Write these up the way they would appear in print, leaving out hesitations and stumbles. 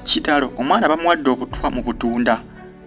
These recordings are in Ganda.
Kitalo, omwana bamuwadde obutwa mu butunda,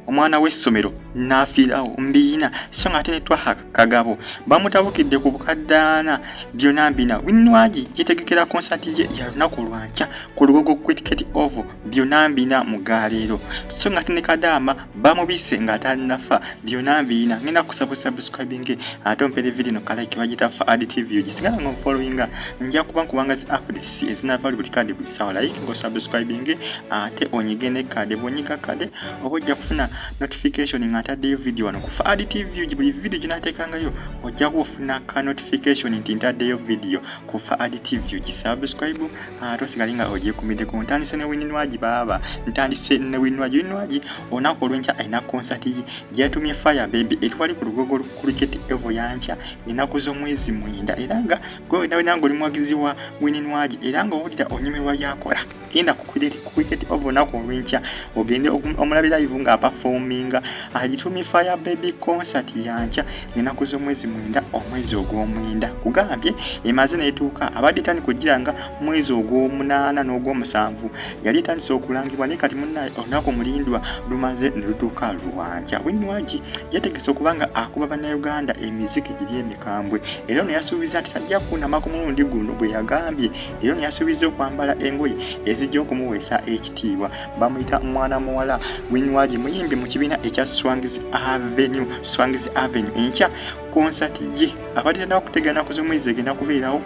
omwana w'essomero n'afiirawo mbiina, so nga ate ne Twaha Kagabo bamutabukidde ku bukadde ana. Byonna mbina. Winnie Nwagi yetegekera konsati ye ya lunaku lwankya ku Lugogo Cricket Oval. Byonna mbina mu gaaleero, so nga ate ne Kadaama bamubise nga tannafa. Byonna mbiina. Ngenda kusaba subscribing ate ompere video no kalike. Bagita Fuad TV, ogisigala nga onfollowinga, nja kuba nkubanga zi updates ezinava buli kade buli sawa. Like nga osubscribing ate onyige ne kade. Bwonyiga kade oba ojja kufuna notification nga ntaddeyo video wano ku Fuad TV. Buli video ginateekangayo ojja kuba ofuna ka notification nti ntaddeyo video ku Fuad TV. Ogisubscribe ate osigale nga ogyekumiddeko. Ntandise ne Winnie Nwagi baaba, ntandise ne Winnie Nwagi. Winnie Nwagi olunaku olw'enkya alina konsati ye gyatumye Fire Baby, etwali ku Lugogo Cricket Oval yankya ennaku z'omwezi 9. Era nga gwe wena wena nga oli muwagizi wa Winnie Nwagi era nga owulira onyumirwa byakola, genda ku Cricket Oval olunaku olw'enkya ogende omulabe live ng'aperforminga. Agitumye Fire Baby concert, yankya ennaku z'omwezi 9, omwezi ogw'omwenda. Kugambye emaze n'etuuka, abadde etandika okugira nga mwezi ogw'omunaana n'ogw'omusanvu yali etandise okulangibwa, naye kati munnaye olunaku mulindwa lumaze ne lutuuka, lwankya. Winnie Nwagi yetegese okuba nga akuba Bannayuganda emiziki giri emikambwe, era ono yasuubiza nti tajja kuunama ku mulundi guno, bwe yagambye. Era ono yasuubiza okwambala engoye ezijja okumuweesa ekitiibwa. Bamuyita mwana muwala Winnie Nwagi, muyimbi mu kibiina ekya Swangz Avenue. Swangz Avenue enkya konsati ye abadde tannaba kutegeera nnaku z'omwezi egenda kubeerawo,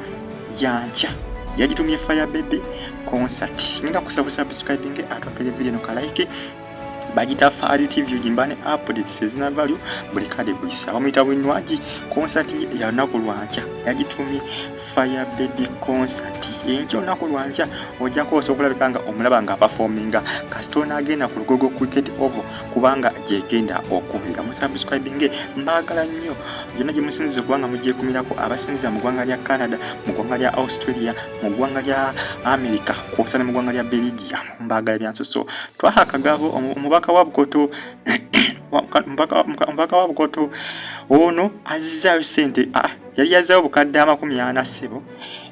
yankya, yagitumye Fire Baby concert. Ngenda kusaba subscribing ate ompere video no kalike. Bagita Fuad TV, ogimba ne updates ezina value buli kade buli ssaawa. Bamuyita Winnie Nwagi, concert ya lunaku lwankya yagitumye Fire Baby concert. Enkya olunaku lwankya ojja kuba okulabika nga omulaba nga aperforminga, kasita onaagenda ku Lugogo Cricket Oval kubanga gyegenda okubeera. Musubscribinge, mbaagala nnyo byonna gye musinziza okubanga mugyekumirako, abasinziza mu ggwanga lya Canada, mu ggwanga lya Australia, mu ggwanga lya America, kwosa ne mu ggwanga lya Belgium. Mbaagala byansuso. Twaha Kagabo, omubaka wa Bukoto, omubaka wa Bukoto ono azzaayo ssente, ah, yali yazaayo obukadde 40. Ssebo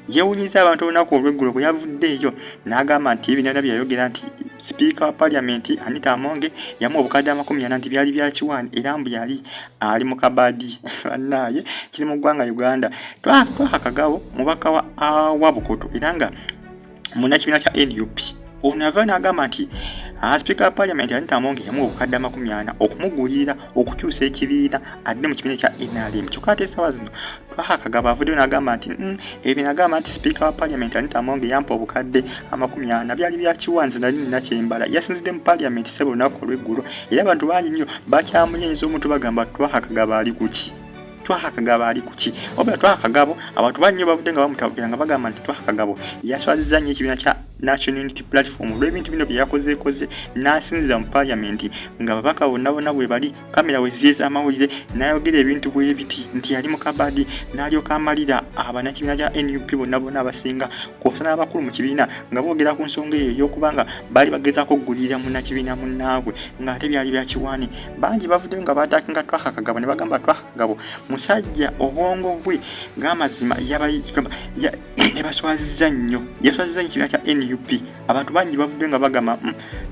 yeewunyiza abantu olunaku olw'eggulo bwe yavuddeeyo n'agamba nti ebyo byonna bye yayogera nti sipiika wa paliamenti Anita Among yamuwa obukadde 40 nti byali bya kiwaani, era mbu yali ali mu kabadi. Bannaaye, kiri mu ggwanga Uganda. Twaha Kagabo mubaka wa Bukoto era nga munnakibiina kya NUP. Ono yavaayo n'agamba nti sipiika wa paliamenti Anita Among yamuwa obukadde 40 okumugulirira okukyusa ekibiina adde mu kibiina kya NRM. Kyokka ate essaawa zino Twaha Kagabo avuddeyo n'agamba nti ebyo bye nagamba nti sipiika wa paliamenti Anita Among yampa obukadde 40 byali bya kiwanzi, nali nina kyembala. Yasinzidde mu paliamenti ssebo olunaku olw'eggulo, era abantu bangi nnyo bakyamunyenyeza omuntu, bagamba, "Twaha Kagabo ali ku ki? Twaha Kagabo ali ku ki?" Wabula Twaha Kagabo abantu bangi nnyo bavudde nga bamutabukira nga bagamba nti Twaha Kagabo yaswaziza nnyo ekibiina kya National Unity Platform olw'ebintu bino bye yakozeekoze n'asinzira mu paliamenti nga babaka bonna bonna bwe bali, kamera we ziye z'amawulire, n'ayogera ebintu bwe biti nti yali mu kabadi, n'alyoka amalira abannakibiina kya NUP bonna bonna abasinga kwosa n'abakulu mu kibiina nga boogera ku nsonga eyo ey'okuba nga baali bagezaako okugulirira munnakibiina munnaabwe ng'ate byali bya kiwaani. Bangi bavuddeyo nga baattackinga Twaha Kagabo ne bagamba Twaha Kagabo musajja obwongo bwe ng'amazima yabaswaziza nnyo, yaswaziza nnyo ekibiina kya NUP. Abantu bangi bavudde nga bagamba,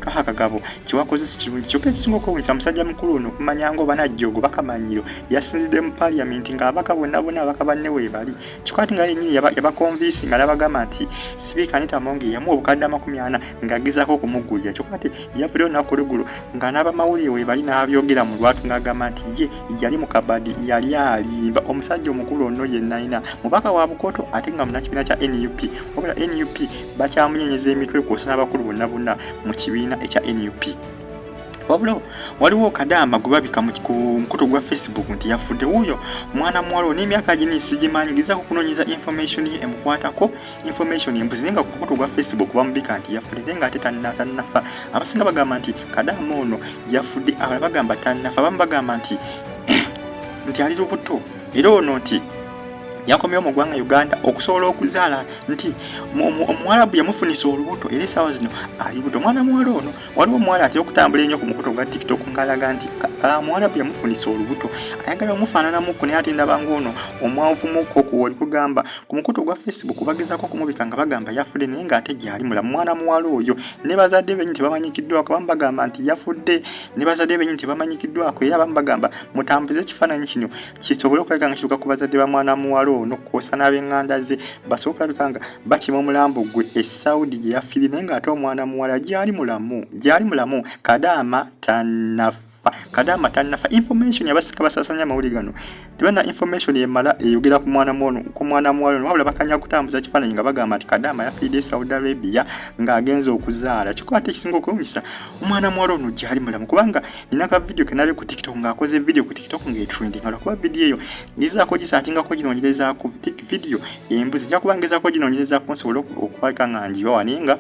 Twaha Kagabo kyewakoze si kirungi." Kyokka ekisinga okwewunyisa, musajja mukulu ono okumanya nga oba najjoogo bakamanyiro, yasinzidde mu paliamenti ng'ababaka bonna bonna, ababaka banne weebali, kyokka ate nga yennyini yabaconvincinga nga n'abagamba nti sipiika Anita Among yamuwa obukadde 40 ng'agezaako okumugulira. Kyokka ate yavuddeyo olunaku olweggulo nga n'abamawulire weebali n'abyogera mu lwatu ng'agamba nti ye yali mu kabadi, yali alimba. Omusajja omukulu ono yenna mubaka wa Bukoto ate nga munnakibiina kya NUP, wabula NUP bakyamunyenyeza emitwe kwosa n'abakulu bonna bonna mu kibiina ekya NUP. Wabula waliwo kadaama gwe babika ku mukutu gwa Facebook nti yafudde. Wuuyo mwana muwala n'emyaka gini sigimanyi, gezaako okunoonyeza information ye emukwatako, information embuzi, naye nga ku mukutu gwa Facebook bamubika nti yafudde, naye nga ate tannafa. Abasinga bagamba nti kadaama ono yafudde, abalala bagamba tannafa, abamu bagamba nti ali lubuto, era ono nti Yakomyewo mu ggwanga Uganda okusobola okuzaala nti omuwalabu yamufunisa olubuto era essaawa zino ali lubuto. Omwana muwala ono, waliwo omuwala atera okutambula ennyo ku mukutu ogwa TikTok ng'alaga nti omuwalabu yamufunisa olubuto, ayagala omufaananamuko, naye ate ndaba ng'ono omwavumuko ku oli kugamba ku mukutu ogwa Facebook bagezaako okumubika nga bagamba yafudde, naye ng'ate gyali mulamu. Mwana muwala oyo ne bazadde bennyini tebamanyikiddwako. Abamu bagamba nti yafudde, ne bazadde bennyini tebamanyikiddwako, era abamu bagamba mutambuze ekifaananyi kino kisobole okulabika nga kituuka ku bazadde ba mwana muwala ono kwosa n'ab'eŋŋanda ze, basobole okulabika nga bakima omulambo gwe e Saudi gye yafiiridde, naye ng'ate omwana muwala gyali mulamu, gyali mulamu. Kadaama tannafa, Kadaama tannafa. Information abasika basaasanya amawulire gano tebalina information emala eyogera ku mwana muwala, ku mwana muwala ono, wabula bakanya kutambuza kifaananyi nga bagamba nti Kadaama yafiiridde e Saudi Arabia ng'agenze okuzaala. Kyokka ate ekisinga okwewunyisa, omwana muwala ono gyali mulamu, kubanga nina ka video ke nalabye ku TikTok ng'akoze video ku TikTok ng'etrending. Lwakuba video eyo ngezaako gisaakingako ginoonyerezaako video embuzi, nja kuba ngezaako ginoonyerezaako nsobole okubalika nga ngibawa, naye nga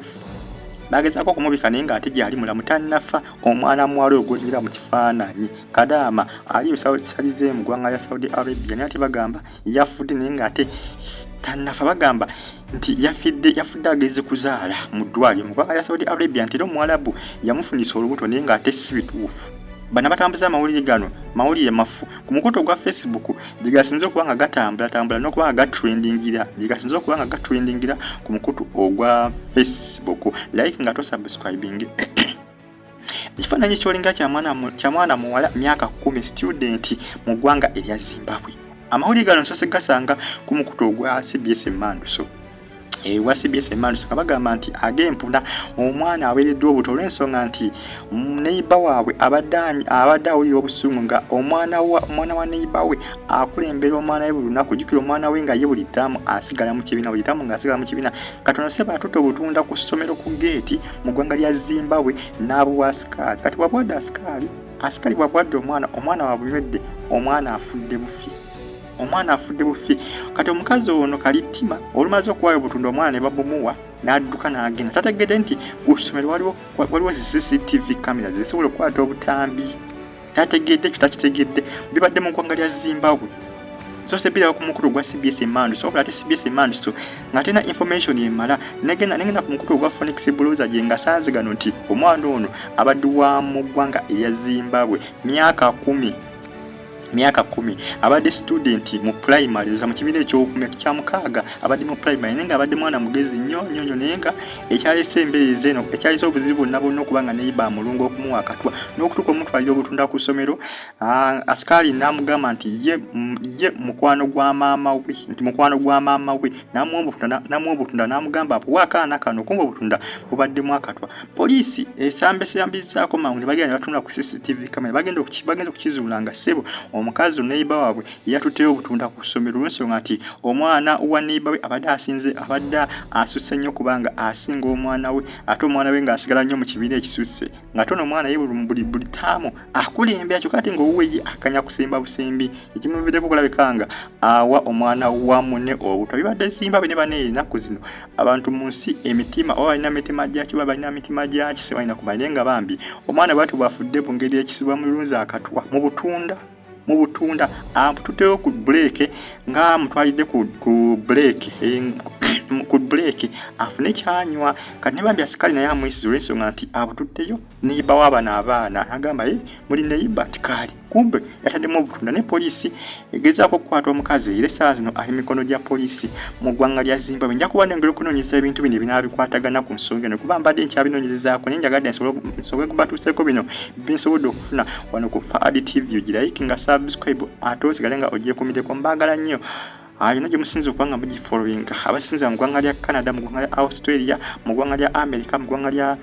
bagezaako okumubika, naye ng'ate gyali mulamu, tannafa. Omwana muwala oyo gw'olabira mu kifaananyi Kadaama ali salize mu ggwanga lya Saudi Arabia, naye ate bagamba yafudde, naye ng'ate tannafa. Bagamba nti yafidde, yafudde ageze kuzaala mu ddwaliro mu ggwanga lya Saudi Arabia, nti era omuwalabu yamufunisa olubuto, naye ng'ate si bituufu. Bano abatambuza amawulire gano mawulire mafu ku mukutu ogwa Facebook gye gasinze okuba nga gatambulatambula n'okuba nga gatrendingira, gye gasinze okuba nga gatrendingira ku mukutu ogwa Facebook. Like nga tosubscribing. Ekifaananyi kyolinga kya mwana muwala myaka 10, student mu ggwanga erya Zimbabwe. Amawulire gano nsoose gasanga ku mukutu ogwa CBS Emanduso, ewa CBS Emanduso, nga bagamba nti ag'empuna, omwana aweereddwa obuto olw'ensonga nti neighbour waabwe abadde awulira obusungu nga omwana wa neighbour we akulembera omwana we buli lunaku. Jjukira omwana we nga ye buli ttaamu asigala mu kibiina, buli ttaamu ng'asigala mu kibiina. Katono seba atutte obutunda ku ssomero ku geeti mu ggwanga lya Zimbabwe n'abuwa asikaali. Kati bw'abuwadde asikaali, asikaali bw'abuwadde omwana, omwana wabunywedde, omwana afudde bufi, omwana afudde bufi. Kati omukazi ono kalittima olumaze okuwaayo obutunda, omwana ne babumuwa, n'adduka n'agenda. Tategedde nti ku ssomero waliwo zi CCTV camera zisobola okukwata obutambi. Tategedde ekyo, takitegedde. Bibadde mu ggwanga lya Zimbabwe. So sebirawo ku mukutu ogwa CBS Emanduso, wabula ate CBS Emanduso nga tena information emala, negenda ku mukutu ogwa Phoenix Blues gye nga sanze gano nti omwana ono abadde wa mu ggwanga erya Zimbabwe, myaka 10, myaka 10, abadde student mu primary, oza mu kibiina ekyokumi kya mukaaga, abadde mu primary, naye nga abadde mwana mugezi nnyo nnyo nnyo. Naye nga ekyalese embeereza eno, ekyalese obuzibu bwonna bwonna, okuba nga neighbour amulunga okumuwa akatwa n'okutuuka omutwalira obutunda ku ssomero, asikaali n'amugamba nti ye mukwano gwa maama we, nti mukwano gwa maama we, n'amuwa obutunda n'amugamba abuwe akaana kano, kumba obutunda bubaddemu akatwa. Poliisi esambesambizzaako mangu ne bagenda ne batunula ku CCTV camera. Bagenza okukizuula nga ssebo omukazi neighbour waabwe yatutteyo obutunda ku ssomero olw'ensonga nti omwana wa neighbour we abadde asinze, abadde asusse nnyo kubanga asinga omwana we, ate omwana we ng'asigala nnyo mu kibiina ekisusse, ng'ate ono omwana ye buli ttaamu akulembera, kyokka ate ng'owuwe ye akanya kusimba busimbi, ekimuviddeko okulabika nga awa omwana wa munne obutwa. Bibadde Zimbabwe. Ne bane ennaku zino abantu mu nsi emitima oba balina mitima gyaki, oba balina mitima gyaki, sebalina kumanya. Naye nga bambi omwana bwati bwafudde mu ngeri ekisibwa mulunzi akatwa mu butunda, mu butunda amututteyo ku break, nga amutwalidde ku break afune kyanywa. Kati ne bambi asikaali naye amuyisiza olw'ensonga nti abututteyo neighbour w'abano abaana, agamba ye muli neighbour, nti kaali kumbe yataddemu obutunda. Ne poliisi egezaako okukwata omukazi, era essaawa zino ali mikono gya poliisi mu ggwanga lya Zimbabwe. Nja kuba nengera okunoonyeza ebintu bino ebinaabikwatagana ku nsonga eno, kuba mbadde nkyabinoonyerezaako, naye njagadde nsobole kubatuuseeko bino byensobodde okufuna wano ku Faad TV. Ogirayike nga subscribe ate osigale nga ogyekuumiddeko. Mbaagala nnyo yonna gye musinza okuba nga mugifollowinga, abasinza mu ggwanga lya Canada, mu ggwanga lya Australia, mu ggwanga lya America, mu ggwanga lya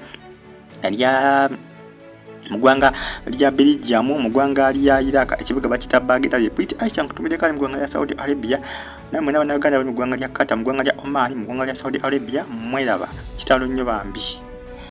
mu ggwanga lya Belgium, mu ggwanga lya Iraq, ekibuga bakita Baghdad. Bwiti Aisha nkutumiddeko ali mu ggwanga lya Saudi Arabia, naye mwena Bannayuganda bali mu ggwanga lya Qatar, mu ggwanga lya Oman, mu ggwanga lya Saudi Arabia, mweraba kitalo nnyo bambi.